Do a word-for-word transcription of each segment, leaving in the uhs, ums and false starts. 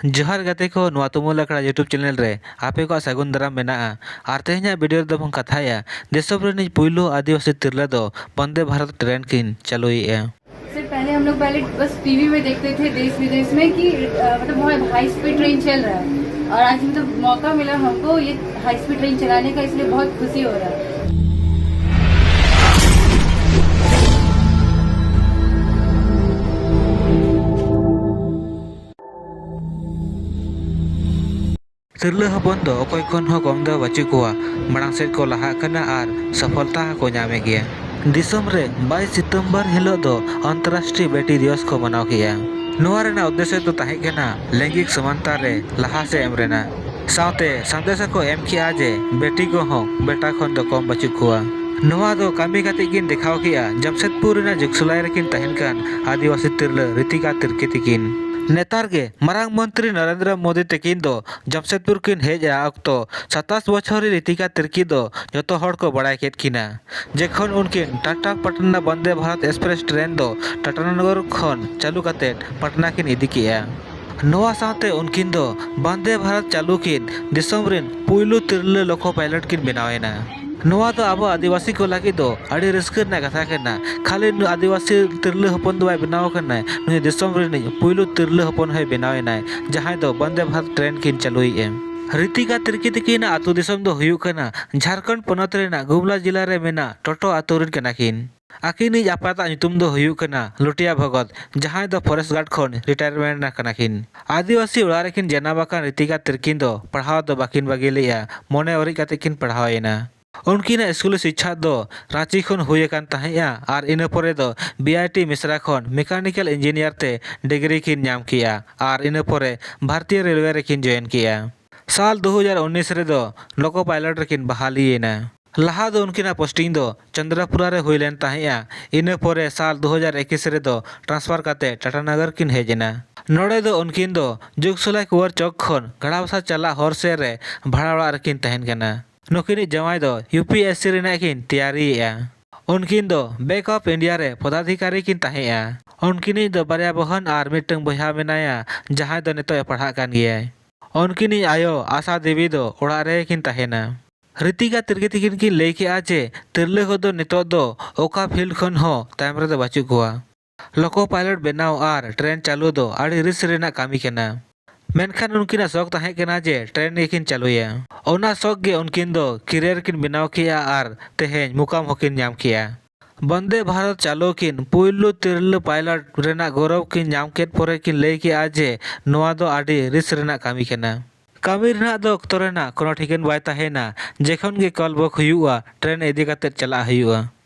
ᱡᱚᱦᱟᱨ ᱜᱟᱛᱮ ᱠᱚ, ᱱᱚᱣᱟ ᱛᱩᱢᱩᱞ ᱟᱠᱷᱲᱟ YouTube ᱪᱮᱱᱮᱞ ᱨᱮ ᱟᱯᱮ ᱠᱚᱣᱟᱜ ᱥᱟᱹᱜᱩᱱ ᱫᱟᱨᱟᱢ ᱢᱮᱱᱟᱜᱼᱟ᱾ ᱟᱨ ᱛᱮᱦᱮᱧᱟᱜ ᱵᱷᱤᱰᱤᱭᱳ ᱨᱮᱫᱚ ᱵᱚᱱ ᱠᱟᱛᱷᱟᱭᱟ ᱫᱤᱥᱚᱢ ᱨᱤᱱᱤᱡ ᱯᱩᱭᱞᱩ ᱟᱹᱫᱤᱵᱟᱹᱥᱤ ᱛᱤᱨᱞᱟᱹ ᱫᱚ ᱵᱚᱱᱫᱮ ᱵᱷᱟᱨᱚᱛ ᱴᱨᱮᱱ ᱠᱤᱱ ᱪᱟᱹᱞᱩᱭᱮᱫᱼᱟ᱾ सर, पहले हम लोग पहले बस टीवी में देखते थे देश विदेश में कि अ, मतलब बहुत हाई स्पीड ट्रेन चल रहा है, और आज मतलब मौका मिला हमको ये हाई स्पीड ट्रेन चलाने का, इसलिए बहुत खुशी हो रहा है। ᱛᱤᱨᱞᱟᱹ ᱦᱚᱯᱚᱱ ᱫᱚ ᱚᱠᱚᱭ ᱠᱷᱚᱱ ᱦᱚᱸ ᱠᱚᱢ ᱫᱚ ᱵᱟᱹᱪᱩᱜ ᱠᱚᱣᱟ, ᱢᱟᱲᱟᱝ ᱥᱮᱫ ᱠᱚ ᱞᱟᱦᱟᱜ ᱠᱟᱱᱟ ᱟᱨ ᱥᱚᱯᱷᱚᱞᱛᱟ ᱦᱚᱸᱠᱚ ᱧᱟᱢᱮᱫ ᱜᱮᱭᱟ᱾ ᱫᱤᱥᱚᱢ ᱨᱮ ᱵᱟᱭᱤᱥ ᱥᱤᱛᱚᱢᱵᱚᱨ ᱦᱤᱞᱳᱜ ᱫᱚ ᱟᱱᱛᱚᱨᱨᱟᱥᱴᱨᱤᱭᱚ ᱵᱮᱴᱤ ᱫᱤᱵᱚᱥ ᱠᱚ ᱢᱟᱱᱟᱣ ᱠᱮᱜᱼᱟ᱾ ᱱᱚᱣᱟ ᱨᱮᱱᱟᱜ ᱩᱫᱽᱫᱮᱥᱥᱚ ᱫᱚ ᱛᱟᱦᱮᱸ ᱠᱟᱱᱟ ᱞᱮᱸᱜᱤᱠ ᱥᱚᱢᱟᱱᱛᱟ ᱨᱮ ᱞᱟᱦᱟ ᱥᱮᱫ ᱮᱢ ᱨᱮᱱᱟᱜ᱾ ᱥᱟᱶᱛᱮ ᱥᱟᱸᱫᱮᱥ ᱦᱚᱸᱠᱚ ᱮᱢ ᱠᱮᱜᱼᱟ ᱡᱮ ᱵᱮᱴᱤ ᱠᱚᱦᱚᱸ ᱵᱮᱴᱟ ᱠᱷᱚᱱ ᱫᱚ ᱠᱚᱢ ᱵᱟᱹᱪᱩᱜ ᱠᱚᱣᱟ᱾ ᱱᱚᱣᱟ ᱫᱚ ᱠᱟᱹᱢᱤ ᱠᱟᱛᱮ ᱠᱤᱱ ᱫᱮᱠᱷᱟᱣ ᱠᱮᱜᱼᱟ ᱡᱟᱢᱥᱮᱫᱽᱯᱩᱨ ᱨᱮᱱᱟᱜ ᱡᱩᱜᱽᱥᱩᱞᱟᱭ ᱨᱮᱠᱤᱱ ᱛᱟᱦᱮᱱ ᱠᱟᱱ ᱟᱹᱫᱤᱵᱟᱹᱥᱤ ᱛᱤᱨᱞᱟᱹ ᱨᱤᱛᱤᱠᱟ ᱛᱤᱨᱠᱤ ᱛᱤᱠᱤᱱ᱾ ᱱᱮᱛᱟᱨ ᱜᱮ ᱢᱟᱨᱟᱝ ᱢᱚᱱᱛᱨᱤ ᱱᱚᱨᱮᱱᱫᱨᱚ ᱢᱳᱫᱤ ᱛᱟᱹᱠᱤᱱ ᱫᱚ ᱡᱟᱢᱥᱮᱫᱽᱯᱩᱨ ᱠᱤᱱ ᱦᱮᱡ ᱟ ᱚᱠᱛᱚ ᱥᱟᱛᱟᱥ ᱵᱚᱪᱷᱚᱨ ᱨᱤᱱ ᱨᱤᱛᱤᱠᱟ ᱛᱤᱨᱠᱤ ᱫᱚ ᱡᱚᱛᱚ ᱦᱚᱲ ᱠᱚ ᱵᱟᱲᱟᱭ ᱠᱮᱫ ᱠᱤᱱᱟ᱾ ᱡᱮᱠᱷᱚᱱ ᱩᱱᱠᱤᱱ ᱴᱟᱴᱟ ᱯᱟᱴᱱᱟ ᱵᱚᱱᱫᱮ ᱵᱷᱟᱨᱚᱛ ᱮᱠᱥᱯᱨᱮᱥ ᱴᱨᱮᱱ ᱫᱚ ᱴᱟᱴᱟᱱᱚᱜᱚᱨ ᱠᱷᱚᱱ ᱪᱟᱹᱞᱩ ᱠᱟᱛᱮ ᱯᱟᱴᱱᱟ ᱠᱤᱱ ᱤᱫᱤ ᱠᱮᱜᱼᱟ᱾ ᱱᱚᱣᱟ ᱥᱟᱶᱛᱮ ᱩᱱᱠᱤᱱ ᱫᱚ ᱵᱚᱱᱫᱮ ᱵᱷᱟᱨᱚᱛ ᱪᱟᱹᱞᱩ ᱠᱤᱱ ᱫᱤᱥᱚᱢ ᱨᱤᱱ ᱯᱩᱭᱞᱩ ᱛᱤᱨᱞᱟᱹ ᱞᱳᱠᱳ ᱯᱟᱭᱞᱚᱴ ᱠᱤᱱ ᱵᱮᱱᱟᱣ ᱮᱱᱟ᱾ ᱱᱚᱣᱟ ᱫᱚ ᱟᱵᱚ ᱟᱹᱫᱤᱵᱟᱹᱥᱤ ᱠᱚ ᱞᱟᱹᱜᱤᱫ ᱫᱚ ᱟᱹᱰᱤ ᱨᱟᱹᱥᱠᱟᱹ ᱨᱮᱱᱟᱜ ᱠᱟᱛᱷᱟ ᱠᱟᱱᱟ᱾ ᱠᱷᱟᱹᱞᱤ ᱱᱩᱭ ᱟᱹᱫᱤᱵᱟᱹᱥᱤ ᱛᱤᱨᱞᱟᱹ ᱦᱚᱯᱚᱱ ᱫᱚ ᱵᱟᱭ ᱵᱮᱱᱟᱣ ᱟᱠᱟᱱᱟᱭ, ᱱᱩᱭ ᱫᱤᱥᱚᱢ ᱨᱤᱱᱤᱡ ᱯᱩᱭᱞᱩ ᱛᱤᱨᱞᱟᱹ ᱦᱚᱯᱚᱱ ᱦᱚᱸᱭ ᱵᱮᱱᱟᱣ ᱮᱱᱟᱭ, ᱡᱟᱦᱟᱸᱭ ᱫᱚ ᱵᱚᱱᱫᱮ ᱵᱷᱟᱨᱚᱛ ᱴᱨᱮᱱ ᱠᱤᱱ ᱪᱟᱹᱞᱩᱭᱮᱫᱼᱟ᱾ ᱨᱤᱛᱤᱠᱟ ᱛᱤᱨᱠᱤ ᱛᱤᱠᱤᱱᱟᱜ ᱟᱹᱛᱩ ᱫᱤᱥᱚᱢ ᱫᱚ ᱦᱩᱭᱩᱜ ᱠᱟᱱᱟ ᱡᱷᱟᱨᱠᱷᱚᱸᱰ ᱯᱚᱱᱚᱛ ᱨᱮᱱᱟᱜ ᱜᱩᱢᱞᱟ ᱡᱮᱞᱟ ᱨᱮ ᱢᱮᱱᱟᱜ ᱴᱳᱴᱳ ᱟᱹᱛᱩ ᱨᱤᱱ ᱠᱟᱱᱟ ᱠᱤᱱ᱾ ᱟᱹᱠᱤᱱᱤᱡ ᱟᱯᱟᱛᱟᱜ ᱧᱩᱛᱩᱢ ᱫᱚ ᱦᱩᱭᱩᱜ ᱠᱟᱱᱟ ᱞᱩᱴᱤᱭᱟ ᱵᱷᱚᱜᱚᱛ, ᱡᱟᱦᱟᱸᱭ ᱫᱚ ᱯᱷᱚᱨᱮᱥᱴ ᱜᱟᱨᱰ ᱠᱷᱚᱱ ᱨᱤᱴᱟᱭᱟᱨᱢᱮᱱᱴ ᱟᱠᱟᱱᱟ ᱠᱤᱱ᱾ ᱟᱹᱫᱤᱵᱟᱹᱥᱤ ᱚᱲᱟᱜ ᱨᱮᱠᱤᱱ ᱡᱟᱱᱟᱢ ᱟᱠᱟᱱ ᱨᱤᱛᱤᱠᱟ ᱛᱤᱨᱠᱤᱱ ᱫᱚ ᱯᱟᱲᱦᱟᱣ ᱫᱚ ᱵᱟᱹᱠᱤᱱ ᱵᱟᱹᱜᱤ ᱞᱮᱫᱼᱟ, ᱢᱚᱱᱮ ᱩᱨᱤᱡ ᱠᱟᱛᱮ ᱠᱤᱱ ᱯᱟᱲᱦᱟᱣ ᱮᱱᱟ᱾ ᱩᱱᱠᱤᱱᱟᱜ ᱥᱠᱩᱞᱤ ᱥᱤᱪᱪᱷᱟ ᱫᱚ ᱨᱟᱸᱪᱤ ᱠᱷᱚᱱ ᱦᱩᱭ ᱟᱠᱟᱱ ᱛᱟᱦᱮᱸᱫᱼᱟ ᱟᱨ ᱤᱱᱟᱹ ᱯᱚᱨᱮ ᱫᱚ ᱵᱤ ᱟᱭ ᱴᱤ ᱢᱤᱥᱨᱟ ᱠᱷᱚᱱ ᱢᱮᱠᱟᱱᱤᱠᱮᱞ ᱤᱧᱡᱤᱱᱤᱭᱟᱨ ᱛᱮ ᱰᱤᱜᱽᱨᱤ ᱠᱤᱱ ᱧᱟᱢ ᱠᱮᱜᱼᱟ ᱟᱨ ᱤᱱᱟᱹ ᱯᱚᱨᱮ ᱵᱷᱟᱨᱛᱤᱭᱚ ᱨᱮᱞᱣᱮ ᱨᱮᱠᱤᱱ ᱡᱚᱭᱮᱱ ᱠᱮᱜᱼᱟ᱾ ᱥᱟᱞ ᱫᱩ ᱦᱟᱡᱟᱨ ᱩᱱᱤᱥ ᱨᱮᱫᱚ ᱞᱳᱠᱳ ᱯᱟᱭᱞᱚᱴ ᱨᱮᱠᱤᱱ ᱵᱟᱦᱟᱞᱤ ᱮᱱᱟ᱾ ᱞᱟᱦᱟ ᱫᱚ ᱩᱱᱠᱤᱱᱟᱜ ᱯᱳᱥᱴᱤᱝ ᱫᱚ ᱪᱚᱱᱫᱨᱚᱯᱩᱨᱟ ᱨᱮ ᱦᱩᱭ ᱞᱮᱱ ᱛᱟᱦᱮᱸᱫᱼᱟ᱾ ᱤᱱᱟᱹ ᱯᱚᱨᱮ ᱥᱟᱞ ᱫᱩ ᱦᱟᱡᱟᱨ ᱮᱠᱩᱥ ᱨᱮᱫᱚ ᱴᱨᱟᱱᱥᱯᱷᱟᱨ ᱠᱟᱛᱮ ᱴᱟᱴᱟᱱᱚᱜᱚᱨ ᱠᱤᱱ ᱦᱮᱡ ᱮᱱᱟ᱾ ᱱᱚᱰᱮ ᱫᱚ ᱩᱱᱠᱤᱱ ᱫᱚ ᱡᱩᱜᱽᱥᱩᱞᱟᱭ ᱠᱩᱣᱟᱨ ᱪᱚᱠ ᱠᱷᱚᱱ ᱜᱟᱲᱟᱵᱷᱟᱥᱟ ᱪᱟᱞᱟᱜ ᱦᱚᱨ ᱥᱮᱫ ᱨᱮ ᱵᱷᱟᱲᱟ ᱚᱲᱟᱜ ᱨᱮᱠᱤᱱ ᱛᱟᱦᱮᱱ ᱠᱟᱱᱟ᱾ ᱱᱩᱠᱤᱱᱤᱡ ᱡᱟᱶᱟᱭ ᱫᱚ ᱭᱩ ᱯᱤ ᱮᱥ ᱥᱤ ᱨᱮᱱᱟᱜ ᱠᱤᱱ ᱛᱮᱭᱟᱨᱤᱭᱮᱫᱼᱟ᱾ ᱩᱱᱠᱤᱱ ᱫᱚ ᱵᱮᱝᱠ ᱚᱯᱷ ᱤᱱᱰᱤᱭᱟ ᱨᱮ ᱯᱚᱫᱟᱫᱷᱤᱠᱟᱨᱤ ᱠᱤᱱ ᱛᱟᱦᱮᱸᱫᱼᱟ᱾ ᱩᱱᱠᱤᱱᱤᱡ ᱫᱚ ᱵᱟᱨᱭᱟ ᱵᱚᱦᱚᱱ ᱟᱨ ᱢᱤᱫᱴᱟᱝ ᱵᱚᱭᱦᱟ ᱢᱮᱱᱟᱭᱟ, ᱡᱟᱦᱟᱸᱭ ᱫᱚ ᱱᱤᱛᱚᱜ ᱮ ᱯᱟᱲᱦᱟᱜ ᱠᱟᱱ ᱜᱮᱭᱟᱭ᱾ ᱩᱱᱠᱤᱱᱤᱡ ᱟᱭᱳ ᱟᱥᱟ ᱫᱮᱵᱤ ᱫᱚ ᱚᱲᱟᱜ ᱨᱮ ᱠᱤᱱ ᱛᱟᱦᱮᱱᱟ᱾ ᱨᱤᱛᱤᱠᱟ ᱛᱤᱨᱜᱮ ᱛᱤᱠᱤᱱ ᱠᱤᱱ ᱞᱟᱹᱭ ᱠᱮᱜᱼᱟ ᱡᱮ ᱛᱤᱨᱞᱟᱹ ᱠᱚᱫᱚ ᱱᱤᱛᱚᱜ ᱫᱚ ᱚᱠᱟ ᱯᱷᱤᱞᱰ ᱠᱷᱚᱱ ᱦᱚᱸ ᱛᱟᱭᱚᱢ ᱨᱮᱫᱚ ᱵᱟᱹᱪᱩᱜ ᱠᱚᱣᱟ᱾ ᱞᱳᱠᱳ ᱯᱟᱭᱞᱚᱴ ᱵᱮᱱᱟᱣ ᱟᱨ ᱴᱨᱮᱱ ᱪᱟᱹᱞᱩ ᱫᱚ ᱟᱹᱰᱤ ᱨᱤᱥᱠ ᱨᱮᱱᱟᱜ ᱠᱟᱹᱢᱤ ᱠᱟᱱᱟ᱾ ᱢᱮᱱᱠᱷᱟᱱ ᱩᱱᱠᱤᱱᱟᱜ ᱥᱚᱠ ᱛᱟᱦᱮᱸ ᱠᱟᱱᱟ ᱡᱮ ᱴᱨᱮᱱ ᱜᱮᱠᱤᱱ ᱪᱟᱹᱞᱩᱭᱟ᱾ ᱚᱱᱟ ᱥᱚᱠ ᱜᱮ ᱩᱱᱠᱤᱱ ᱫᱚ ᱠᱮᱨᱤᱭᱟᱨ ᱠᱤᱱ ᱵᱮᱱᱟᱣ ᱠᱮᱜᱼᱟ ᱟᱨ ᱛᱮᱦᱮᱧ ᱢᱩᱠᱟᱢ ᱦᱚᱸᱠᱤᱱ ᱧᱟᱢ ᱠᱮᱜᱼᱟ᱾ ᱵᱚᱱᱫᱮ ᱵᱷᱟᱨᱚᱛ ᱪᱟᱹᱞᱩ ᱠᱤᱱ ᱯᱩᱭᱞᱩ ᱛᱤᱨᱞᱟᱹ ᱯᱟᱭᱞᱚᱴ ᱨᱮᱱᱟᱜ ᱜᱚᱨᱚᱵᱽ ᱠᱤᱱ ᱧᱟᱢ ᱠᱮᱫ ᱯᱚᱨᱮ ᱠᱤᱱ ᱞᱟᱹᱭ ᱠᱮᱜᱼᱟ ᱡᱮ ᱱᱚᱣᱟ ᱫᱚ ᱟᱹᱰᱤ ᱨᱤᱥᱠ ᱨᱮᱱᱟᱜ ᱠᱟᱹᱢᱤ ᱠᱟᱱᱟ᱾ ᱠᱟᱹᱢᱤ ᱨᱮᱱᱟᱜ ᱫᱚ ᱚᱠᱛᱚ ᱨᱮᱱᱟᱜ ᱠᱳᱱᱳ ᱴᱷᱤᱠᱟᱹᱱ ᱵᱟᱭ ᱛᱟᱦᱮᱱᱟ᱾ ᱡᱚᱠᱷᱚᱱ ᱜᱮ ᱠᱚᱞ ᱵᱚᱠ ᱦᱩᱭᱩᱜᱼᱟ, ᱴᱨᱮᱱ ᱤᱫᱤ ᱠᱟᱛᱮ ᱪᱟᱞᱟᱜ ᱦᱩᱭᱩᱜᱼᱟ᱾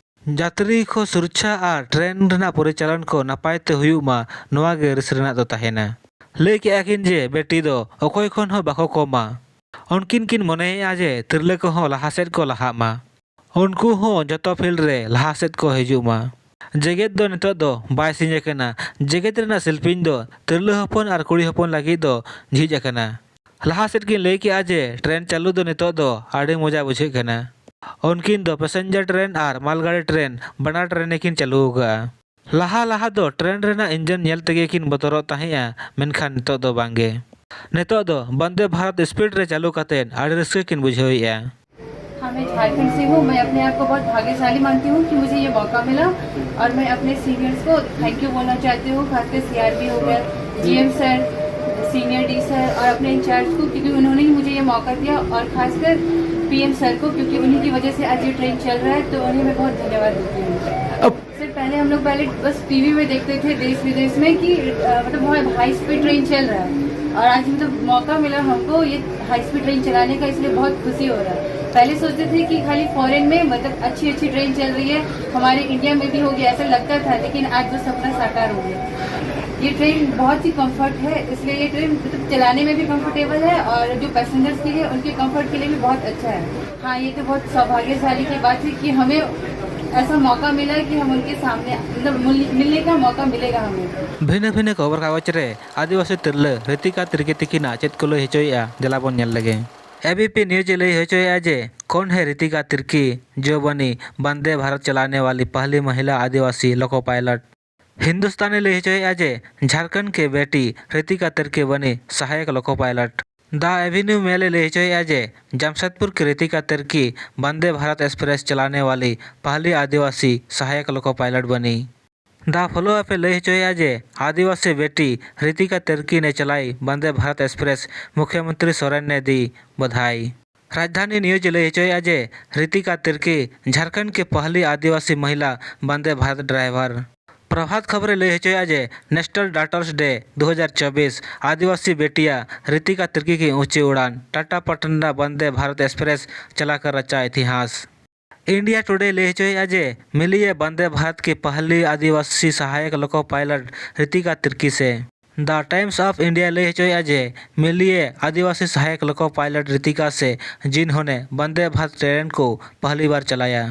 ᱡᱟᱛᱨᱤ ᱠᱚ ᱥᱩᱨᱚᱠᱪᱷᱟ ᱟᱨ ᱴᱨᱮᱱ ᱨᱮᱱᱟᱜ ᱯᱚᱨᱤᱪᱟᱞᱚᱱ ᱠᱚ ᱱᱟᱯᱟᱭ ᱛᱮ ᱦᱩᱭᱩᱜ ᱢᱟ, ᱱᱚᱣᱟ ᱜᱮ ᱨᱤᱥᱠ ᱨᱮᱱᱟᱜ ᱫᱚ ᱛᱟᱦᱮᱱᱟ᱾ ᱞᱟᱹᱭ ᱠᱮᱜᱼᱟ ᱠᱤᱱ ᱡᱮ ᱵᱮᱴᱤ ᱫᱚ ᱚᱠᱚᱭ ᱠᱷᱚᱱ ᱦᱚᱸ ᱵᱟᱠᱚ ᱠᱚᱢᱟ᱾ ᱩᱱᱠᱤᱱ ᱠᱤᱱ ᱢᱚᱱᱮᱭᱮᱜᱼᱟ ᱡᱮ ᱛᱤᱨᱞᱟᱹ ᱠᱚᱦᱚᱸ ᱞᱟᱦᱟ ᱥᱮᱫ ᱠᱚ ᱞᱟᱦᱟᱜ ᱢᱟ᱾ ᱩᱱᱠᱩ ᱦᱚᱸ ᱡᱚᱛᱚ ᱯᱷᱤᱞᱰ ᱨᱮ ᱞᱟᱦᱟ ᱥᱮᱫ ᱠᱚ ᱦᱤᱡᱩᱜ ᱢᱟ᱾ ᱡᱮᱜᱮᱛ ᱫᱚ ᱱᱤᱛᱚᱜ ᱫᱚ ᱵᱟᱭ ᱥᱤᱧ ᱟᱠᱟᱱᱟ᱾ ᱡᱮᱜᱮᱛ ᱨᱮᱱᱟᱜ ᱥᱤᱞᱯᱤᱧ ᱫᱚ ᱛᱤᱨᱞᱟᱹ ᱦᱚᱯᱚᱱ ᱟᱨ ᱠᱩᱲᱤ ᱦᱚᱯᱚᱱ ᱞᱟᱹᱜᱤᱫ ᱫᱚ ᱡᱷᱤᱡ ᱟᱠᱟᱱᱟ᱾ ᱞᱟᱦᱟ ᱥᱮᱫ ᱠᱤᱱ ᱞᱟᱹᱭ ᱠᱮᱜᱼᱟ ᱡᱮ ᱴᱨᱮᱱ ᱪᱟᱹᱞᱩ ᱫᱚ ᱱᱤᱛᱚᱜ ᱫᱚ ᱟᱹᱰᱤ ᱢᱚᱡᱟ ᱵᱩᱡᱷᱟᱹᱜ ᱠᱟᱱᱟ᱾ ᱩᱱᱠᱤᱱ ᱫᱚ ᱯᱮᱥᱮᱧᱡᱟᱨ ᱴᱨᱮᱱ ᱟᱨ ᱢᱟᱞᱜᱟᱲᱤ ᱴᱨᱮᱱ ᱵᱟᱱᱟᱨ ᱴᱨᱮᱱ ᱜᱮᱠᱤᱱ ᱪᱟᱹᱞᱩ ᱟᱠᱟᱫᱼᱟ᱾ ᱞᱟᱦᱟ ᱞᱟᱦᱟ ᱫᱚ ᱴᱨᱮᱱ ᱨᱮᱱᱟᱜ ᱤᱧᱡᱤᱱ ᱧᱮᱞ ᱛᱮᱜᱮ ᱠᱤᱱ ᱵᱚᱛᱚᱨᱚᱜ ᱛᱟᱦᱮᱸᱜᱼᱟ, ᱢᱮᱱᱠᱷᱟᱱ ᱱᱤᱛᱚᱜ ᱫᱚ ᱵᱟᱝᱜᱮ᱾ ᱱᱤᱛᱚᱜ ᱫᱚ ᱵᱚᱱᱫᱮ ᱵᱷᱟᱨᱚᱛ ᱥᱯᱤᱰ ᱨᱮ ᱪᱟᱹᱞᱩ ᱠᱟᱛᱮᱫ ᱟᱹᱰᱤ ᱨᱟᱹᱥᱠᱟᱹ ᱠᱤᱱ ᱵᱩᱡᱷᱟᱹᱣᱮᱫᱼᱟ᱾ हाँ, मैं झारखंड से हूँ। मैं अपने आप को बहुत भाग्यशाली मानती हूँ कि मुझे ये मौका मिला और मैं अपने सीनियर्स को थैंक यू बोलना चाहती हूँ, खासकर सीआरबी हो गया, GM sir, senior D sir और अपने इंचार्ज को, क्योंकि उन्होंने ही मुझे ये मौका दिया और खासकर पीएम सर को, क्योंकि उन्हीं की वजह से आज ये ट्रेन चल रहा है, तो उन्हें मैं बहुत धन्यवाद देती हूँ। सर, पहले हम लोग पहले बस टीवी में देखते थे देश विदेश में कि अ, मतलब बहुत हाई स्पीड ट्रेन चल रहा है, और आज मतलब मौका मिला हमको ये हाई स्पीड ट्रेन चलाने का, इसलिए बहुत खुशी हो रहा है। पहले सोचते थे कि खाली फॉरेन में मतलब अच्छी अच्छी ट्रेन चल रही है, हमारे इंडिया में भी होगी, ऐसा लगता था, लेकिन आज वो सपना साकार हो गया। ये ट्रेन बहुत ही कंफर्ट है, इसलिए ये ट्रेन मतलब चलाने में भी कंफर्टेबल है और जो पैसेंजर्स के लिए, उनके कंफर्ट के लिए भी बहुत अच्छा है। हाँ, ये तो बहुत सौभाग्यशाली की बात है कि हमें ऐसा मौका मिला कि हम उनके सामने मतलब मिल- मिलने का मौका मिलेगा हमें। ᱵᱷᱤᱱᱟᱹ ᱵᱷᱤᱱᱟᱹ ᱠᱷᱚᱵᱚᱨ ᱠᱟᱜᱚᱡᱽ ᱨᱮ ᱟᱹᱫᱤᱵᱟᱹᱥᱤ ᱛᱤᱨᱞᱟᱹ ᱨᱤᱛᱤᱠᱟ ᱛᱤᱨᱜᱤ ᱛᱤᱠᱤᱱᱟᱜ ᱪᱮᱫ ᱠᱚ ᱞᱟᱹᱭ ᱦᱚᱪᱚᱭᱮᱫᱼᱟ, ᱫᱮᱞᱟ ᱵᱚᱱ ᱧᱮᱞ ᱞᱮᱜᱮ᱾ ᱮᱵᱤᱯᱤ ᱱᱤᱭᱩᱡᱽ ᱮ ᱞᱟᱹᱭ ᱦᱚᱪᱚᱭᱮᱫᱼᱟ ᱡᱮ, कौन है रितिका तिर्की जो बनी वंदे भारत चलाने वाली पहली महिला आदिवासी लोको पायलट? हिंदुस्तान ने लई होचोयेगा जे झारखंड के बेटी रितिका तिर्की बनी सहायक loco pilot. The Avenue Mail लई होचोयेगा जे जमशेदपुर की रितिका तिर्की वंदे भारत एक्सप्रेस चलाने वाली पहली आदिवासी सहायक लोको पायलट बनी। द फॉलो अप लई होचोयेगा जे आदिवासी बेटी रितिका तिर्की ने चलाई वंदे भारत एक्सप्रेस, मुख्यमंत्री सोरेन ने दी बधाई। राजधानी न्यूज लई होचोयेगा जे रितिका तिर्की झारखंड की पहली आदिवासी महिला वंदे भारत ड्राइवर। प्रभात खबर लई होचोयेगा जे नेशनल डॉटर्स डे दो हज़ार चौबीस, आदिवासी बेटिया रितिका तिर्की की ऊंची उड़ान, टाटा पटना वंदे भारत एक्सप्रेस चलाकर रचा इतिहास। इंडिया टुडे लई होचोयेगा जे मिलिए वंदे भारत की पहली आदिवासी सहायक लोको पायलट रितिका तिर्की से। द टाइम्स ऑफ इंडिया लई होचोयेगा जे मिलिए आदिवासी सहायक लोको पायलट रितिका से, जिन्होंने वंदे भारत ट्रेन को पहली बार चलाया।